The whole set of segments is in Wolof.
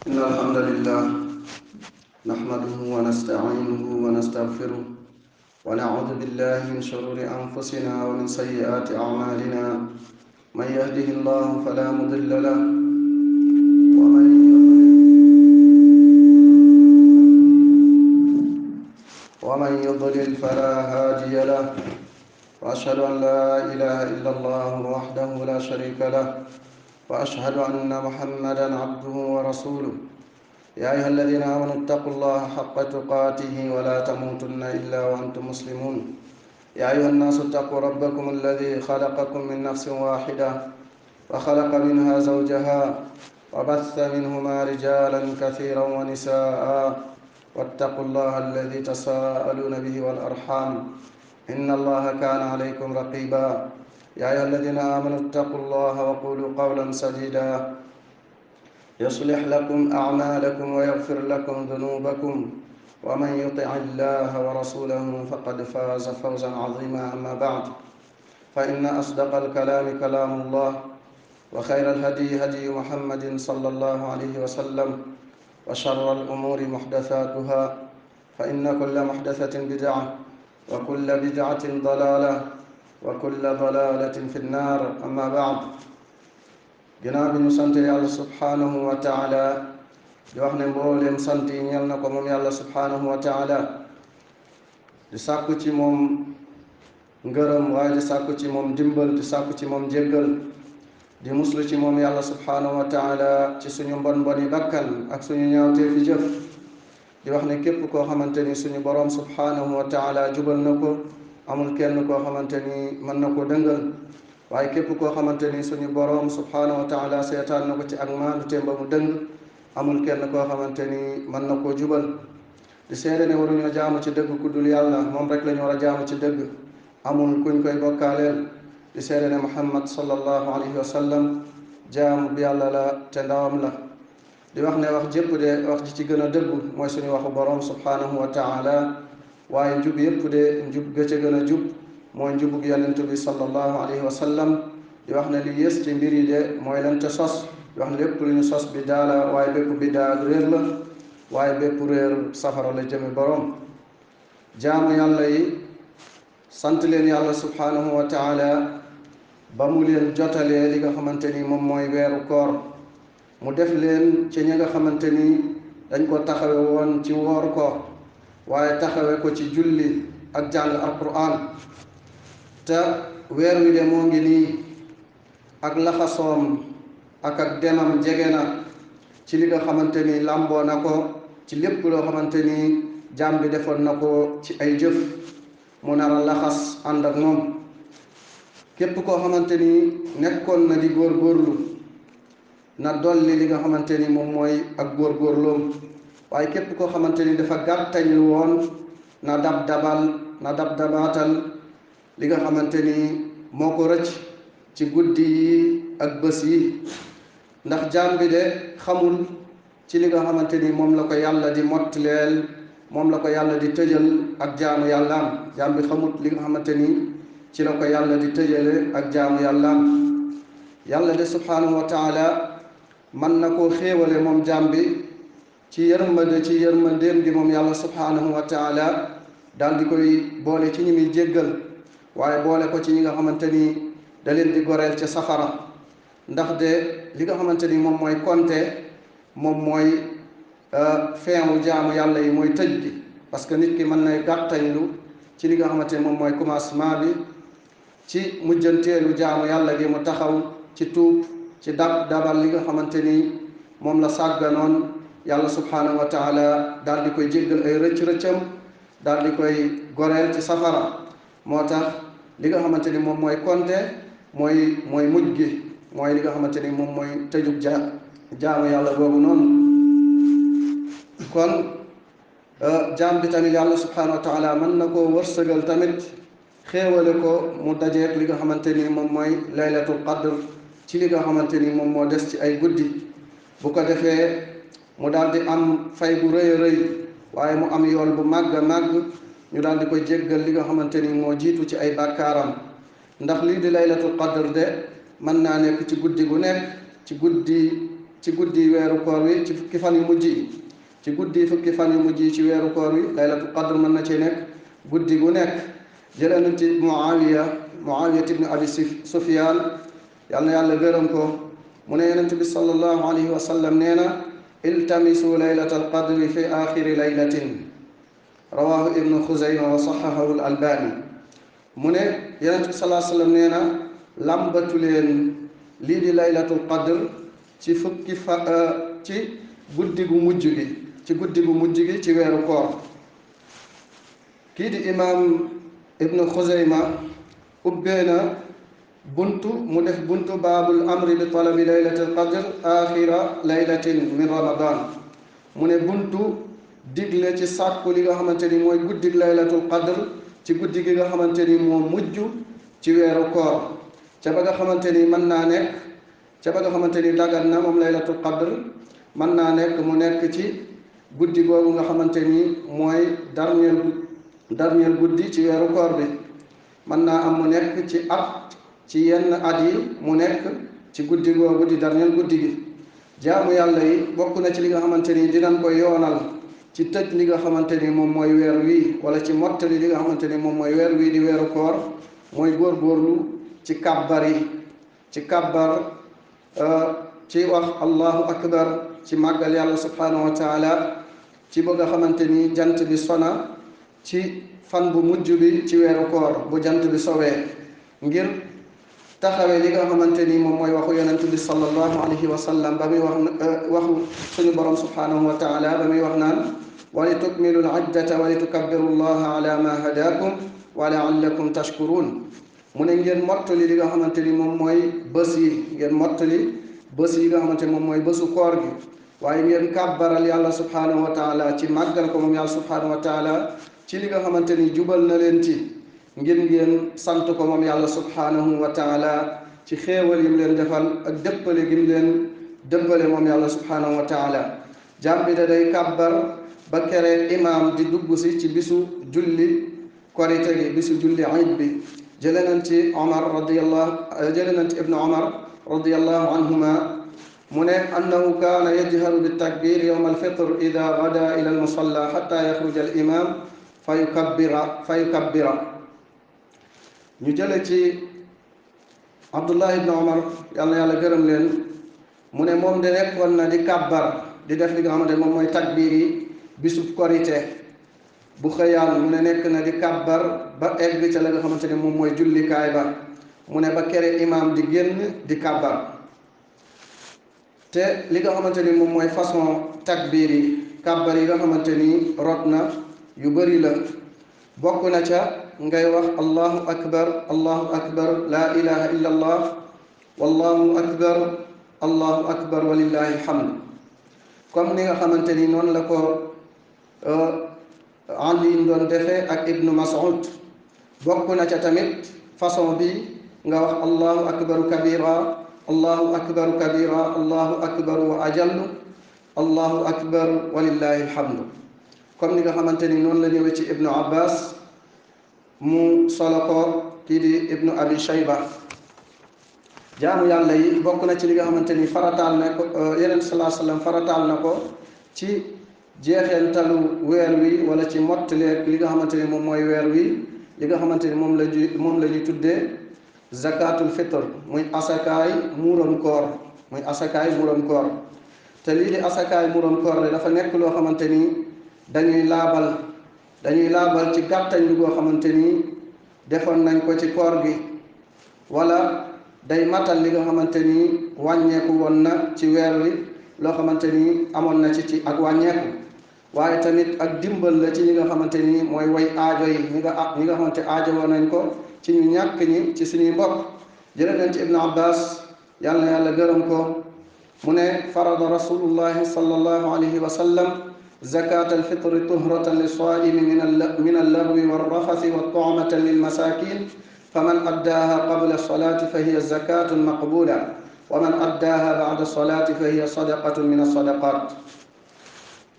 إن الحمد لله نحمده ونستعينه ونستغفره ونعوذ بالله من شرور أنفسنا ومن سيئات أعمالنا. من يهده الله فلا مضل له ومن يضلل فلا هادي له. وأشهد أن لا إله إلا الله وحده لا شريك له وأشهد أن محمدا عبده ورسوله. يا أيها الذين آمنوا اتقوا الله حق تقاته ولا تموتن إلا وأنتم مسلمون. يا أيها الناس اتقوا ربكم الذي خلقكم من نفس واحدة وخلق منها زوجها وبث منهما رجالا كثيرا ونساء واتقوا الله الذي تساءلون به والأرحام إن الله كان عليكم رقيبا. يا أيها الذين آمنوا اتقوا الله وقولوا قولا سديدا يصلح لكم أعمالكم ويغفر لكم ذنوبكم ومن يطع الله ورسوله فقد فاز فوزا عظيما. أما بعد فإن أصدق الكلام كلام الله وخير الهدي هدي محمد صلى الله عليه وسلم وشر الأمور محدثاتها فإن كل محدثة بدعة وكل بدعة ضلالة وكل ضلالة في النار. أما بعد ginnaaw bi ñu sant yàlla subhanahu wa taala di wax ne mbooleem sant yi ñeel na ko moom yàlla subhanahu wa taala, di sàkku ci moom ngërëm waaye di sàkku ci moom dimbal, di sàkku ci moom jéggal, di muslu ci moom yàlla subhanahu wa taala ci suñu mbon mboni bakkan ak suñu ñaawtee fi jëf. di wax ne képp koo xamante ni suñu boroom subhanahu wa taala jubal na ko, amul kenn koo xamante ni mën na ko dëngal, waaye képp koo xamante ni suñu boroom subhanahu wa taala seetaan na ko ci ak maandu te ba mu dëng, amul kenn koo xamante ni mën na koo jubal. di seede ne waruñoo jaamu ci dëgg ku dul yàlla, moom rek la ñu war a jaamu ci dëgg, amul kuñ koy bokkaaleel. di seede ne muhammad sallallahu alayhi wa sallam jaamu bi yàlla la te ndawam la. di wax ne wax jépp de wax ji ci gën a dëggu mooy suñu waxu boroom subhanahu wa taala, waaye njub yépp de njub ga ca gën a jub mooy njubug yonent bi sallallahu alayhi wa sallam. di wax ne li yées ci mbir yi de mooy lan ca sos. di wax ne lépp lu ñu sos biddaa la, waaye bépp biddaa ak réer la, waaye bépp réer safara la jëme boroom. jaamu yàlla yi sant leen yàlla subhanahu wa taala ba mu leen jotalee li nga xamante ni moom mooy weeru koor, mu def leen ci ñi nga xamante ni dañ ko taxawe woon ci woor ko, waaye taxawe ko ci julli ak jàng alquran. te weer wi de moo ngi nii ak laxasoom ak demam jege na ci li nga xamante ni làmboo na ko ci lépp loo xamante ni jaam bi defoon na ko ci ay jëf, mu nar a laxas ànd ak moom. képp koo xamante ni nekkoon na di góorgóorlu na dolli li nga xamante ni moom mooy ak góorgóorloom, waaye képp koo xamante ni dafa gàttañlu woon na dabaatal li nga xamante ni moo ko rëcc ci guddi yi ak bés yi. ndax jaam bi de xamul ci li nga xamante ni moom la ko yàlla di mottileel, moom la ko yàlla di tëjal ak jaamu yàllaam. jaam bi xamul li nga xamante ni ci la ko yàlla di tëjale ak jaamu yàllaam. yàlla de subhanahu wa taala mën na koo xéewale moom jaam bi ci yërmandeem gi moom yàlla subhanahu wa taala daal di koy boole ci ñi muy jéggal, waaye boole ko ci ñi nga xamante ni da leen di goreel ca safara. ndax de li nga xamante ni moom mooy konte, moom mooy feewu jaamu yàlla yi mooy tëj gi. parce que nit ki mën nay gàttañlu ci li nga xamante ni moom mooy commencement bi, ci mujjanteelu jaamu yàlla gi mu taxaw ci tuub, ci dabal li nga xamante ni moom la sàgganoon. yàlla subhanahu wa taala daal di koy jéggal ay rëcc-rëccam, daal di koy goreel ci safara. moo tax li nga xamante ni moom mooy konte mooy mujj gi, mooy li nga xamante ni moom mooy tëjug jaamu yàlla boobu noonu. kon jaam bi tamit yàlla subhanahu wa taala mën na koo wërsëgal tamit xéewale ko mu dajeek li nga xamante ni moom mooy laylatul qadr ci li nga xamante ni moom moo des ci ay guddi. bu ko defee mu daal di am fay bu rëy a rëy, waaye mu am yool bu màgg a màgg, ñu daal di koy jéggal li nga xamante ni moo jiitu ci ay bàkkaaram. ndax lii di laylatul qadr de mën naa nekk ci guddi gu nekk, ci ci guddi weeru koor wi ci fukki fan yu mujj yi ci guddi fukki fan yu mujj yi ci weeru koor wi laylatul qadr mën na ci nekk guddi gu nekk. jëlee nañ ci Muawiya ibn Abi Sufyaan yal na yàlla gërëm ko mu ne yonent bi sallallahu alayhi wa sallam nee na iltamisu laylatal qadri fi axiri laylatin rawahu ibnu Xuzayma wa saxahahu al albani mu ne yonent bi sallallahu alayhi wa sallam nee na làmbatu leen lii di laylatul qadr ci ci guddi gu mujj gi ci weeru koor. kii di imaam ibnu Xuzayma ubbee na mu def buntu baabul amri bi talabi laylatil qadr axira laylatin min ramadan mu ne buntu digle ci sàkku li nga xamante ni mooy guddig laylatul qadr ci guddi gi nga xamante ni moo mujj ci weeru koor ca ba nga xamante ni mën naa nekk ca ba nga xamante ni dagan na moom laylatul qadr mën naa nekk mu nekk ci guddi googu nga xamante ni mooy dernier guddi ci weeru koor bi mën naa am mu nekk ci yenn at yi mu nekk ci guddi googu di dernier guddi gi. jaamu yàlla yi bokk na ci li nga xamante ni dinañ ko yoonal ci tëj li nga xamante ni moom mooy weer wii wala ci mottali li nga xamante ni moom mooy weer wii di weeru koor mooy góorgóorlu ci kàbbar yi ci kàbbar ci wax allahu akbar ci màggal yàlla subhanahu wa taala ci ba nga xamante ni jant bi sona ci fan bu mujj bi ci weeru koor bu jant bi sowee ngir taxawee li nga xamante ni moom mooy waxu yonent bi sallallahu alayhi wa sallam ba muy waxu suñu borom subhanahu wa taala ba muy wax naan wa li tukmilu al iddata wa li tukabbiru llaha ala ma hadakum wa laallakum tashkurun mu ne ngeen mottali li nga xamante ni moom mooy bés yi ngeen mottali bés yi nga xamante ni moom mooy bésu koor gi waaye ngeen kàbbaral yàlla subhanahu wa taala ci màggal ko moom yàlla subhanahu wa taala ci li nga xamante ni jubal na leen ci ngir ngeen sant ko moom yàlla subhanahu wa taala ci xéewal yim leen defal ak dëppale gim leen dëppale moom yàlla subhanahu wa taala jaam bi da day kàbbar ba kere imaam di dugg si ci bisu julli korite gi bisu julli iid bi jële nañ ci ibnu Umar radiyallahu anhuma mu ne annahu kaana yajharu bitakbir yowma alfitr ida gada ila almusalla xata yaxruja al imam fa yukabbira ñu jële ci Abdullah ibn Umar yàlla na yàlla gërëm leen mu ne moom de nekkoon na di kàbbar di def li nga xamante moom mooy takbiir yi bisub korite bu xëyaan mu ne nekk na di kàbbar ba egg ca la nga xamante ne moom mooy jullikaay ba mu ne ba kere imaam di génn di kàbbar te li nga xamante ni moom mooy façon takbiir yi kàbbar yi nga xamante ni rot na yu bari la bokk na ca ngay wax allahu akbar la ilaha illa allah wallahu akbar walillahi alhamd comme ni nga xamante ni noonu la ko Ali doon defee ak ibnu Mas'ud bokk na ca tamit façon bi nga wax allahu akbaru kabira allahu akbar wa ajallu allahu akbar walillahi alhamdu comme ni nga xamante ni noonu la ñëwee ci ibnu Abbas mu solo ko kii di ibnu Abi Shayba jaamu yàlla yi bokk na ci li nga xamante ni farataal na ko yeneen sallallahu alayhi wa sallam farataal na ko ci jeexeentalu weer wi wala ci mottaleeg li nga xamante ni moom mooy weer wi li nga xamante ni moom la ñuy tuddee zakatul fitr muy asakaay muuram koor te lii di asakaay muuram koor de dafa nekk loo xamante ni dañuy laabal ci gàttañ lu goo xamante ni defoon nañ ko ci koor gi wala day matal li nga xamante ni wàññeeku woon na ci weer wi loo xamante ni amoon na ci ak wàññeeku waaye tamit ak dimbal la ci ñi nga xamante ni mooy way aajo yi ñi nga xamante aajo woon nañ ko ci ñu ñàkk ñi ci suñuy mbokk jële nañ ci ibnu Abbas yàlla na yàlla gërëm ko mu ne farada rasulullahi sallallahu alayhi wa sallam zakat alfitri tuhratan lissaimi min allagwi walrafasi wattu'matan lilmasakin faman addaaha qabla alsolati fa hiya zakatun maqbula wa man addaaha ba'da alsolati fa hiya sadaqatun min alsadaqat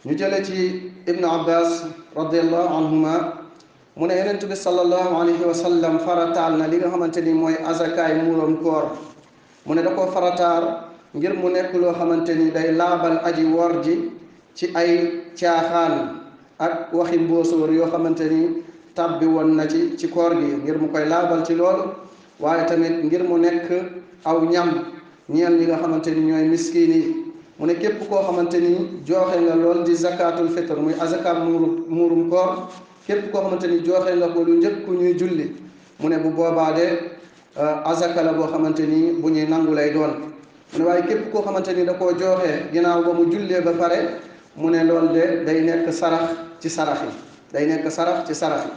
ñu jële ci ibnu Abbas radiallahu anhuma mu ne yonent bi sallallahu alayhi wa sallam farataal na li nga xamante ni mooy azakaay muuram koor mu ne da koo farataal ngir mu nekk loo xamante ni day laabal aji woor ji ci ay caaxaan ak waxi mbóosóor yoo xamante ni tàbbi woon na ci koor gi, ngir mu koy laabal ci loolu. waaye tamit ngir mu nekk aw ñam ñeel ñi nga xamante ni ñooy miskin yi. mu ne képp koo xamante ni joxe nga lool di zakatul fitr muy azaka muurum koor, képp koo xamante ni joxe nga ko lu njëkk ñuy julli, mu ne bu boobaa de azaka la boo xamante ni bu ñuy nangu lay doon. mu ne waaye képp koo xamante ni da koo joxe ginnaaw ba mu jullee ba pare, mu ne loolu de day nekk sarax ci sarax yi, day nekk sarax ci sarax yi.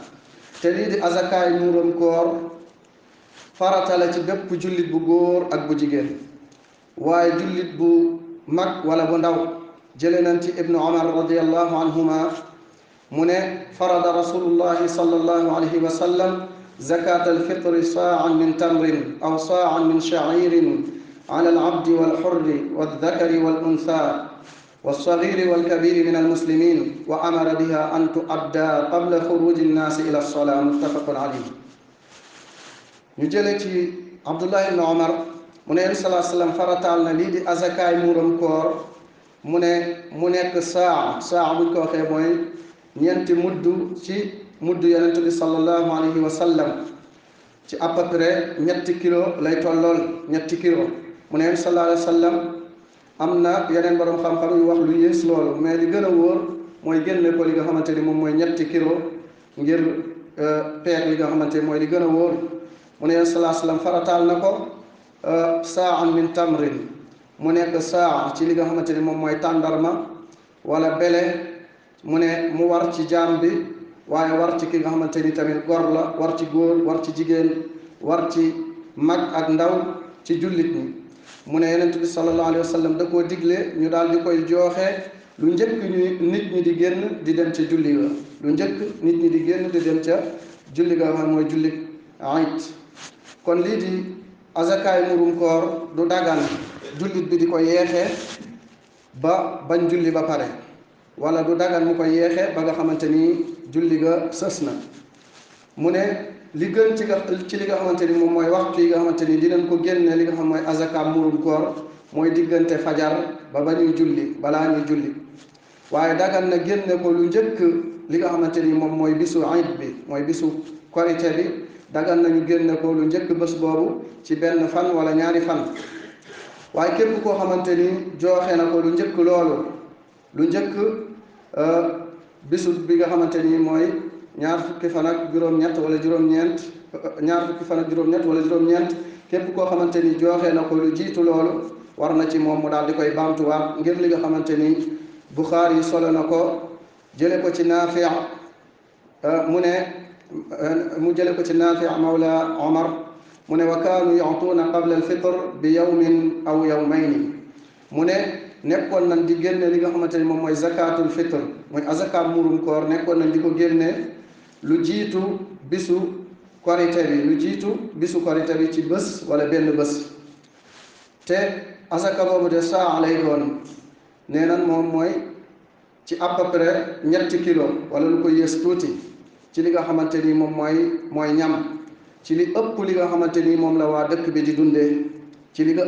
te lii di azakaay muurum koor farata la ci bépp jullit bu góor ak bu jigéen, waaye jullit bu mag wala bu ndaw. jële nañ ci ibnu umar radiallahu anhuma mu ne farada rasulullahi sallallahu alayhi wa sallam zakat alfitri saa'an min tamrin aw saa'an min sha'irin ala alabdi walxurri waldakari waluntha walsagiri walkabiri min almuslimin wa amara biha an tuadda qabla xuruji nnaasi ila alsolaa muttafaqun alayhi. ñu jële ci abdullah ibnu umar mu ne yéen salaa sallam farataal na lii di azakaay muuram koor, mu nekk saa buñ ko waxee mooy ñeenti mudd ci mudd yonent bi sallallahu alayhi wa sallam, ci à peu près ñetti kilo lay tollool, ñetti kilo. mu ne yéen sallallahu alayhi wa sallam am na yeneen borom xam-xam yu wax lu yées loolu, mais li gën a wóor mooy génne ko li nga xamante ni moom mooy ñetti kilo ngir peeg li nga xamante ni mooy li gën a wóor. mu ne yéen sallallahu alayhi wa sallam farataal na ko saa'an min tamrin, mu nekk saa ci li nga xamante ni moom mooy tàndarma wala bele. mu ne mu war ci jaam bi, waaye war ci ki nga xamante ni tamit gor la, war ci góor, war ci jigéen, war ci mag ak ndaw ci jullit ñi. mu ne yonent bi sallallahu alayhi wa sallam da koo digle ñu daal di koy joxe lu njëkk nit ñi di génn di dem ca julli ga, lu njëkk nit ñi di génn di dem ca julli ga xam mooy julli ayit. kon lii di azakaay muurum koor du dagan jullit bi di ko yeexee ba bañ julli ba pare, wala du dagan mu ko yeexee ba nga xamante ni julli ga sës na. mu ne li gën ci li nga xamante ni moom mooy waxtu yi nga xamante ni dinañ ko génne li nga xam mooy azaka muurum koor mooy diggante fajar ba ñuy julli, balaa ñuy julli. waaye dagan na génne ko lu njëkk li nga xamante ni moom mooy bisu iid bi, mooy bisu korite bi. dagan nañu génne ko lu njëkk bés boobu ci benn fan wala ñaari fan. waaye képp koo xamante ni joxe na ko lu njëkk loolu, lu njëkk bisu bi nga xamante ni mooy ñaar fukki fan ak juróom-ñett wala juróom-ñeent, ñaar fukki fan ak juróom-ñett wala juróom-ñeent, képp koo xamante ni joxe na ko lu jiitu loolu, war na ci moom mu daal di koy baamtuwaat, ngir li nga xamante ni Buxaari yi solo na ko jële ko ci Naafi' mu jële ko ci Naafi' mawla Omar mu ne wa kaanu yu'tuuna qabla al-fitr bi yawmin aw yawmayni. mu ne nekkoon nañ di génne li nga xamante ni moom mooy zakatul fitr, mooy azaka muurum koor, nekkoon nañ di ko génne lu jiitu bisu korite bi, lu jiitu bisu korite bi ci bés wala benn bés. te azaka boobu de saa lay doon, nee nan moom mooy ci à peu près ñetti kilo wala lu ko yées tuuti ci li nga xamante ni moom mooy ñam, ci li ëpp li nga xamante ni moom la waa dëkk bi di dundee, ci li nga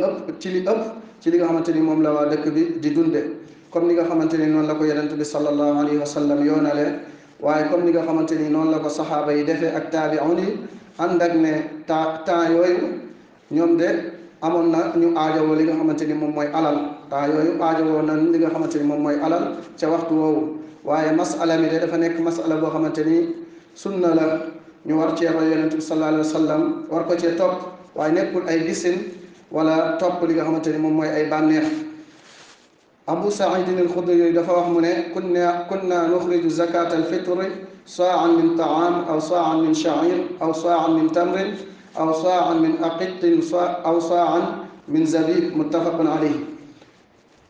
xamante ni moom la waa dëkk bi di dundee, comme ni nga xamante ni noonu la ko yonent bi sallallahu alayhi wa sallam yoonale, waaye comme ni nga xamante ni noonu la ko saxaaba yi defee ak taabi'un yi, ànd ak ne temps yooyu ñoom de amoon na ñu aajowoo li nga xamante ni moom mooy alal, temps yooyu aajowoo na li nga xamante ni moom mooy alal ca waxtu woowu. waaye masala mi de dafa nekk masala boo xamante ni sunna la, ñu war cee roy yonent bi sallallahu alayhi wa sallam, war ko cee topp, waaye nekkul ay gisin wala topp li nga xamante ni moom mooy ay bànneex. Abu Saïd al-Xudri yooyu dafa wax mu ne kunna nuxriju zakat al-fitri saa'an min ta'am aw saa'an min sha'ir aw saa'an min tamrin aw saa'an min aqitin aw saa'an min zabib muttafaqun alayhi.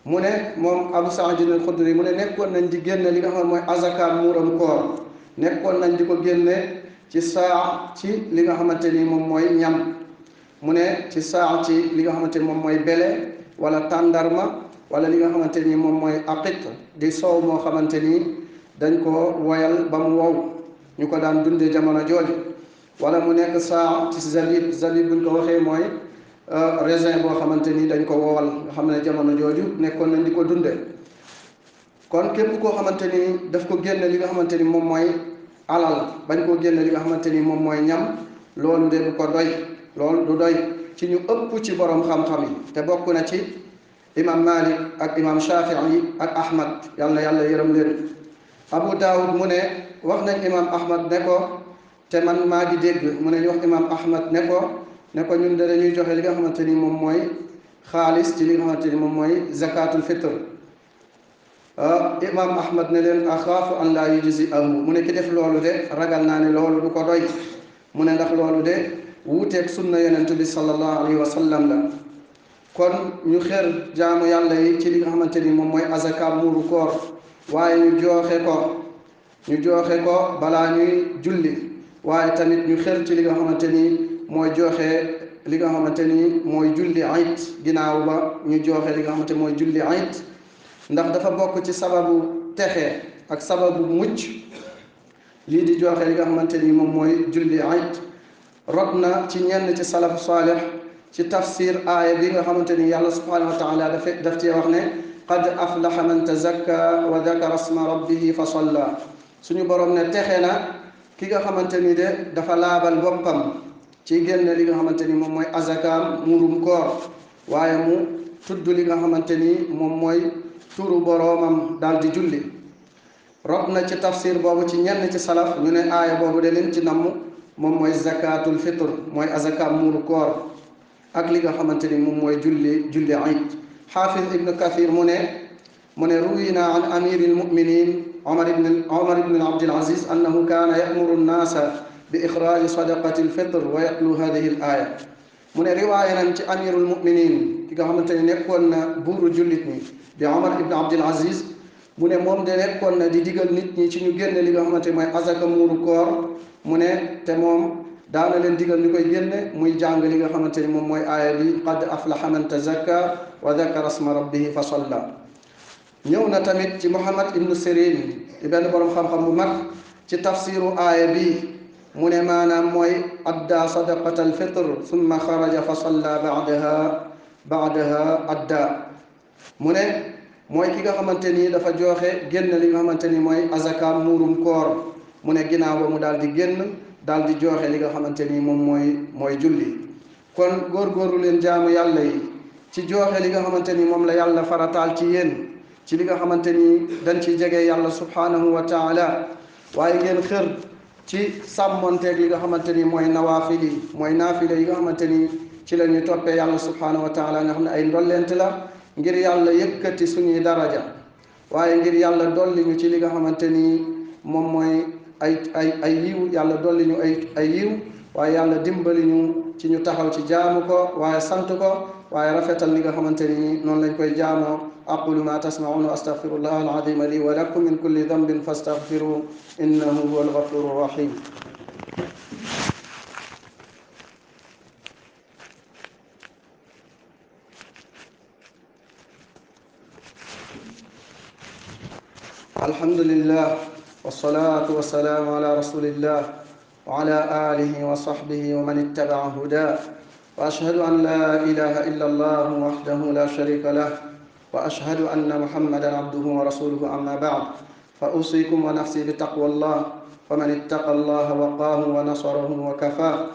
mu ne moom Abu Saïd al-Xudri mu ne nekkoon nañ di génne li nga xam mooy azaka muuram koor, nekkoon nañ di ko génne ci saa ci li nga xamante ni moom mooy ñam. mu ne ci saa ci li nga xamante ni moom mooy bele wala tàndarma wala li nga xamante ni moom mooy aqit di soow moo xamante ni dañ ko woyal ba mu wow, ñu ko daan dundee jamono jooju. wala mu nekk saa ci zabib buñ ko waxee mooy raisin boo xamante ni dañ ko wowal nga xam ne jamono jooju nekkoon nañ di ko dunde kon képp koo xamante ni daf ko génne li nga xamante ni moom mooy alal bañ koo génne li nga xamante ni moom mooy ñam loolu de du ko doy loolu du doy ci ñu ëpp ci borom xam-xam yi te bokk na ci imam Malik ak imam Shafii ak Ahmad yàlla na yàlla yërëm leen. Abu Daawud mu ne wax nañ imam Ahmad ne ko te man maa ngi dégg mu ne ñu wax imam Ahmad ne ko ñun de dañuy joxe li nga xamante ni moom mooy xaalis ci li nga xamante ni moom mooy zakatul fitr. imam Ahmad ne leen axaafu an laa yujzi'ahu mu ne ki def loolu de ragal naa ne loolu du ko doy mu ne ndax loolu de wuuteeg sunna yonent bi sallallahu alayhi wa sallam la. kon ñu xër jaamu yàlla yi ci li nga xamante ni moom mooy azaka muuru koor waaye ñu joxe ko balaa ñuy julli waaye tamit ñu xër ci li nga xamante ni mooy joxe li nga xamante ni mooy julli ayit ginnaaw ba ñu joxe li nga xamante mooy julli ayit ndax dafa bokk ci sababu texe ak sababu mucc lii di joxe li nga xamante ni moom mooy julli ayit rot na ci ñenn ci salafu saalih ci tafsir aaya bi nga xamante ni yàlla subhanahu wa taala daf cee wax ne qad aflaha man tazakka wa dakara asma rabbihi fa salla suñu borom ne texe na ki nga xamante ni de dafa laabal boppam ci génne li nga xamante ni moom mooy azakaam muurum koor waaye mu tudd li nga xamante ni moom mooy turu boroomam daal di julli rot na ci tafsir boobu ci ñenn ci salaf ñu ne aaya boobu de leen ci namm moom mooy zakatul fitr mooy azakaam muuru koor ak li nga xamante ni moom mooy julli ayit. xaafis ibnu kathir mu ne ruwina an amiri lmuminin omar ibn abdil aziz annahu kaana yamuru nnaasa bi ixraaji sadaqati lfitr wa yatlu hadihi l aaya mu ne riwaaya nañ ci amirul muminin ki nga xamante ni nekkoon na buuru jullit ñi di omar ibn abdil aziz mu ne moom de nekkoon na di digal nit ñi ci ñu génne li nga xamante ni mooy azaka muuru koor mu ne te moom daana leen digal ñu koy génne muy jàng li nga xamante ni moom mooy aaya bi qad aflaha man tazakka wa dakara asma rabbihi fa salla. ñëw na tamit ci muhammad ibnu sirin di benn borom xam-xam bu mag ci tafsiru aaya bi mu ne maanaam mooy adda sadaqata alfitr summa xaraja fa salla baadaha adda mu ne mooy ki nga xamante ni dafa joxe génn li nga xamante ni mooy azaka muurum koor mu ne ginnaaw ba mu daal di génn daal di joxe li nga xamante ni moom mooy julli. kon góorgóorlu leen jaamu yàlla yi ci joxe li nga xamante ni moom la yàlla farataal ci yéen ci li nga xamante ni dañ ci jege yàlla subhanahu wa taala waaye ngeen xër ci sàmmonteeg li nga xamante ni mooy nawaafil yi mooy naafile yi nga xamante ni ci la ñuy toppee yàlla subhanahu wa taala nga xam ne ay ndollent la ngir yàlla yëkkati suñuy daraja waaye ngir yàlla dolli ñu ci li nga xamante ni moom mooy ay yiw yàlla dolli ñu ay yiw waaye yàlla dimbali ñu ci ñu taxaw ci jaamu ko waaye sant ko waaye rafetal li nga xamante ni noonu lañ koy jaamoo. aqulu ma tasmaun wa astaghfirullah alazim li wa lakum min kulli dhanbin fastaghfiru innahu huwa alghafuru rahim. alhamdulillah wassalatu wassalamu ala rasulillah wa ala alihi wa sahbihi wa man ittaba'a huda wa ashhadu an la ilaha illa allah wahdahu la sharika lah wa ashhadu anna muhammadan abduhu wa rasuluhu amma ba'd fa usikum wa nafsi bi taqwallah fa man ittaqa allah waqaahu wa nasarahu wa kafa.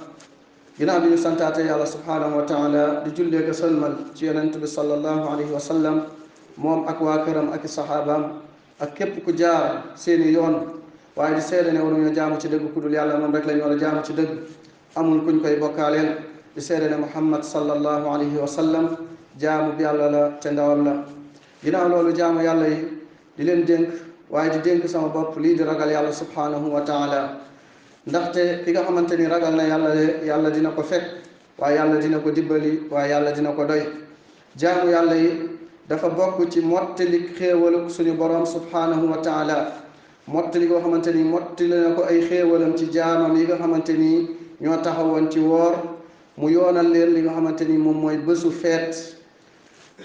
ginnaaw bi ñu santaate yàlla subhanahu wa taala di jullee ko sëlmal ci yonent bi sallallahu alayhi wa sallam moom ak waa këram ak saxaabaam ak képp ku jaar seeni yoon waaye di seede ne waruñoo jaamu ci dëgg ku dul yàlla moom rek lañu war a jaamu ci dëgg amul kuñ koy bokkaaleel di seede ne muhammad sallallahu alayhi wa sallam jaamu bi yàlla la te ndawam la. ginnaaw loolu jaamu yàlla yi di leen dénk waaye di dénk sama bopp lii di ragal yàlla subhanahu wa taala ndaxte ki nga xamante ni ragal na yàlla de yàlla dina ko fekk waaye yàlla dina ko dimbali waaye yàlla dina ko doy. jaamu yàlla yi dafa bokk ci mottali xéewalu suñu borom subhanahu wa taala mottali koo xamante ni mottali na ko ay xéewalam ci jaamam yi nga xamante ni ñoo taxawoon ci woor mu yoonal leen li nga xamante ni moom mooy bésu feet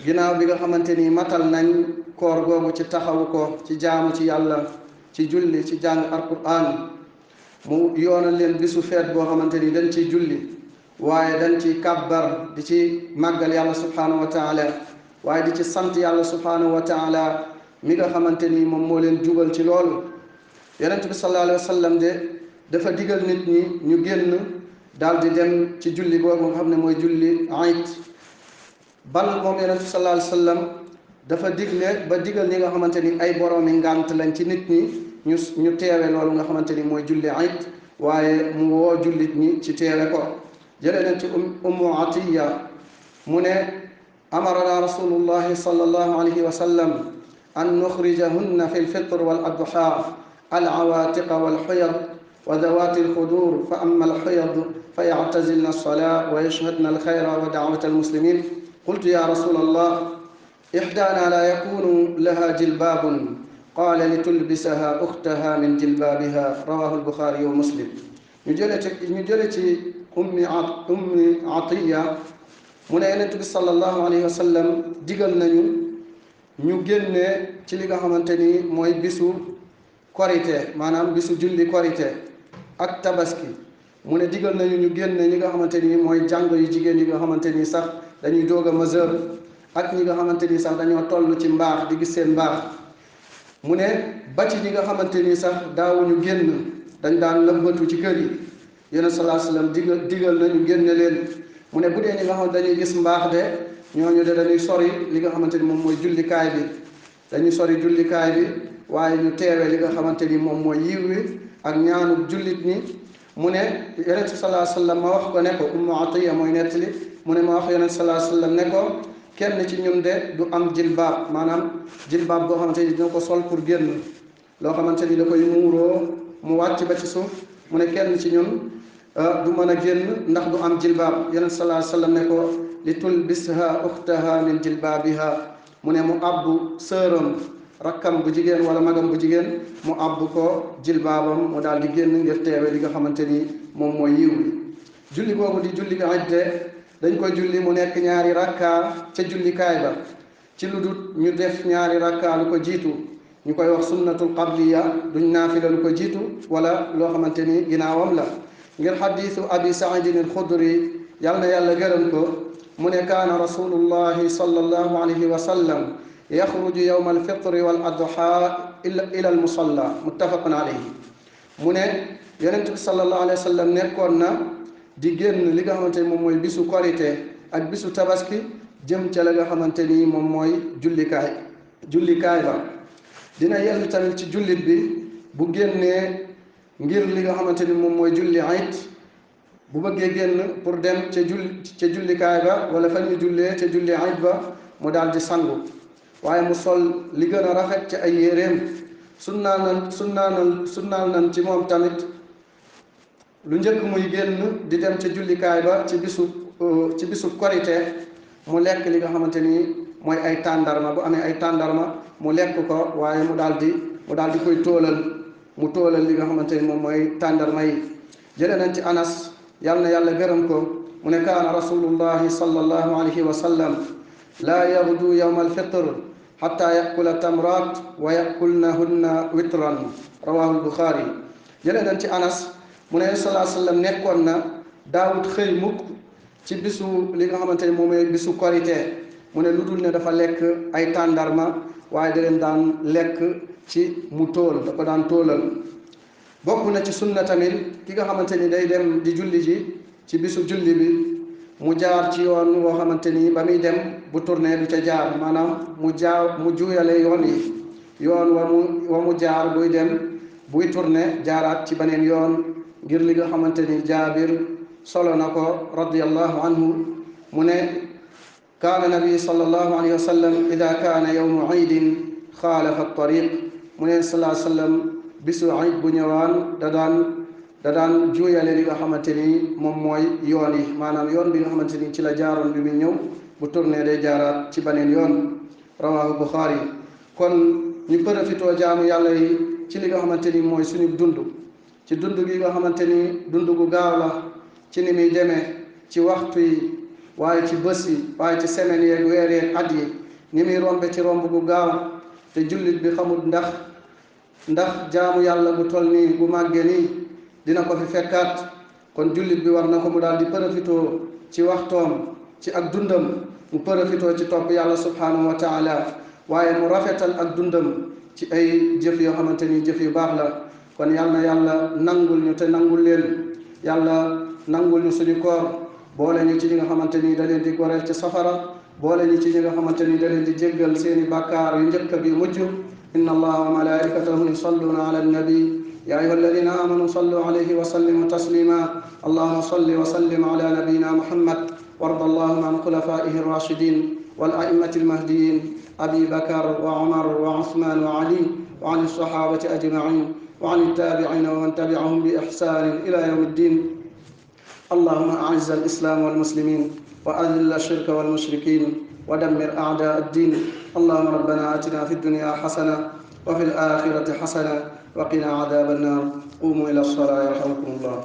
ginnaaw bi nga xamante ni matal nañ koor googu ci taxawu ko ci jaamu ci yàlla ci julli ci jàng alquran mu yoonal leen bisu feet boo xamante ni dañ ciy julli waaye dañ ci kàbbar di ci màggal yàlla subhanahu wa taala waaye di ci sant yàlla subhanahu wa taala mi nga xamante ni moom moo leen jubal ci loolu. yonent bi sallallahu alayhi wa sallam de dafa digal nit ñi ñu génn daal di dem ci julli boobu nga xam ne mooy julli Iid. bal moom yonent bi sallallahu alayhi wa sallam dafa digle ba digal ñi nga xamante ni ay boroomi ngànt lañ ci nit ñi ñu teewe loolu nga xamante ni mooy julli Iid, waaye mu woo jullit ñi ci teewe ko. jëlee nañ ci ummu atiya mu ne amarana rasulullahi sallallahu alayhi wa sallam an nuxrijahunna fi lfitr wal adha alawatiqa walxuyad wa dawati alxudur fa ama alxuyad fa yactazilna alsalaa wa yashhadna alxayra wa dacwata almuslimin. qultu ya rasul allah ixdaana la yakunu laha jilbaabun qaala litulbisaha uxtaha min jilbaabiha rawahu albuxaari wa muslim. ñu jële ci ummi atiya mu ne yonent bi sallallahu alayhi wa sallam digal nañu ñu génne ci li nga xamante ni mooy bisu korite, maanaam bisu julli korite ak tabaski. mu ne digal nañu ñu génne ñi nga xamante ni mooy jàng yu jigéen yi nga xamante ni sax dañuy doog a majeur ak ñi nga xamante ni sax dañoo toll ci mbaax di gis seen mbaax. mu ne ba ci ñi nga xamante ni sax daawuñu génn, dañ daan nëbbatu ci kër yi, yonent sallallahu alayhi wasallam digal nañu génne leen. mu ne bu dee ñi nga xam dañuy gis mbaax de ñooñu de dañuy sori li nga xamante ni moom mooy jullikaay bi, dañuy sori jullikaay bi waaye ñu teewe li nga xamante ni moom mooy yiw wi ak ñaanu jullit ñi. mu ne yonent sallallahu alayhi wasallam ma wax ko ne ko, ummu atiya mooy nettali, mu ne ma wax yonent sallallahu alayhi wasallam ne ko kenn ci ñun de du am jilbaab, maanaam jilbaab boo xamante ni dina ko sol pour génn, loo xamante ni da koy muuroo mu wàcc ba ci suuf. mu ne kenn ci ñun du mën a génn ndax du am jilbaab. yonent sallallahu alayhi wasallam ne ko li tulbisha uxtaha min jilbaabiha, mu ne mu abbu sëram rakkam bu jigéen wala magam bu jigéen mu abbu ko jilbaabam mu daal di génn ngir teewe li nga xamante ni moom mooy yiw bi. julli boobu di julli Iid dañ koy julli mu nekk ñaari rakka ca jullikaay ba, ci lu dul ñu def ñaari rakka lu ko jiitu, ñu koy wax sunnatul qabliya, duñ naafila lu ko jiitu wala loo xamante ni ginnaawam la. ngir xadiisu abi saidin alxudri yàlla na yàlla gërëm ko, mu ne kaana rasulullahi sallallahu alayhi wa sallam yaxruju yowma alfitri wal adha ila almusalla, muttafaqun alayhi. mu ne yonent bi sallallahu alayhi wa sallam nekkoon na di génn li nga xamante ni moom mooy bisu korite ak bisu tabaski jëm ca la nga xamante ni moom mooy jullikaay ba. dina yell tamit ci jullit bi bu génnee ngir li nga xamante ni moom mooy julli Iid, bu bëggee génn pour dem ca jullikaay ba wala fa ñu jullee ca julli Iid ba, mu daal di sangu, waaye mu sol li gën a rafet ci ay yéreem. sunnaal nan ci moom tamit lu njëkk muy génn di dem ca jullikaay ba ci bisu korite mu lekk li nga xamante ni mooy ay tàndarma, bu amee ay tàndarma mu lekk ko, waaye mu daal di koy toolal li nga xamante ni moom mooy tàndarma yi. jëlee nañ ci Anas yàlla na yàlla gërëm ko, mu ne kaana rasulullahi sallallahu alayhi wa sallam laa yaghdu yawma alfitr xatta yakula tamrat wa yakulnahunna witran, rawahu albuxaari. jëlee nañ ci Anas mu ne sallallahu alayhi wa sallam nekkoon na daawut xëy mukk ci bisu li nga xamante ni moom mooy bisu korite, mu ne lu dul ne dafa lekk ay tàndarma, waaye da leen daan lekk ci mu tool, da ko daan toolal. bokk na ci sunna tamit ki nga xamante ni day dem di julli ji ci bisu julli bi mu jaar ci yoon woo xamante ni ba muy dem bu tourné du ca jaar, maanaam mu juuyale yoon yi, yoon wa mu jaar buy dem buy tourné jaaraat ci beneen yoon, ngir li nga xamante ni Jaabir solo na ko radiyallahu anhu. mu ne kaana nabi sallallahu alayhi wa sallam ida kaana yawmu iidin xaalafa tariq, mu ne sallallahu alayhi wa sallam bisu Iid bu ñëwaan da daan juuyale li nga xamante ni moom mooy yoon yi, maanaam yoon bi nga xamante ni ci la jaaroon bi muy ñëw bu tourné day jaaraat ci beneen yoon, rawahu Buxaari. kon ñu profitoo jaamu yàlla yi ci li nga xamante ni mooy suñu dund, ci dund gi nga xamante ni dund gu gaaw la ci ni muy demee, ci waxtu yi waaye ci bés yi waaye ci semaine yeeg weer yeeg at yi, ni muy rombe ci romb gu gaaw, te jullit bi xamul ndax jaamu yàlla bu toll nii bu màggee nii dina ko fi fekkaat kon jullit bi war na ko mu daal di profitoo ci waxtoom ci ak dundam mu profitoo ci topp yàlla subhanahu wa taala waaye mu rafetal ak dundam ci ay jëf yoo xamante ni jëf yu baax la kon yal na yàlla nangul ñu te nangul leen yàlla nangul ñu suñu koor boole ñu ci ñi nga xamante ni da leen di goreel ci safara boole ñu ci ñi nga xamante ni da leen di jéggal seeni bàkkaar yu njëkk bi mujj inna allaha wa malaikatahu yusalluna ala annabi يا أيها الذين آمنوا صلوا عليه وسلموا تسليما اللهم صل وسلم على نبينا محمد وارض اللهم عن خلفائه الراشدين والأئمة المهديين أبي بكر وعمر وعثمان وعلي وعن الصحابة أجمعين وعن التابعين ومن تبعهم بإحسان إلى يوم الدين اللهم أعز الإسلام والمسلمين وأذل الشرك والمشركين ودمر أعداء الدين اللهم ربنا آتنا في الدنيا حسنة وفي الآخرة حسنة وقنا عذاب النار قوموا إلى الصلاة يرحمكم الله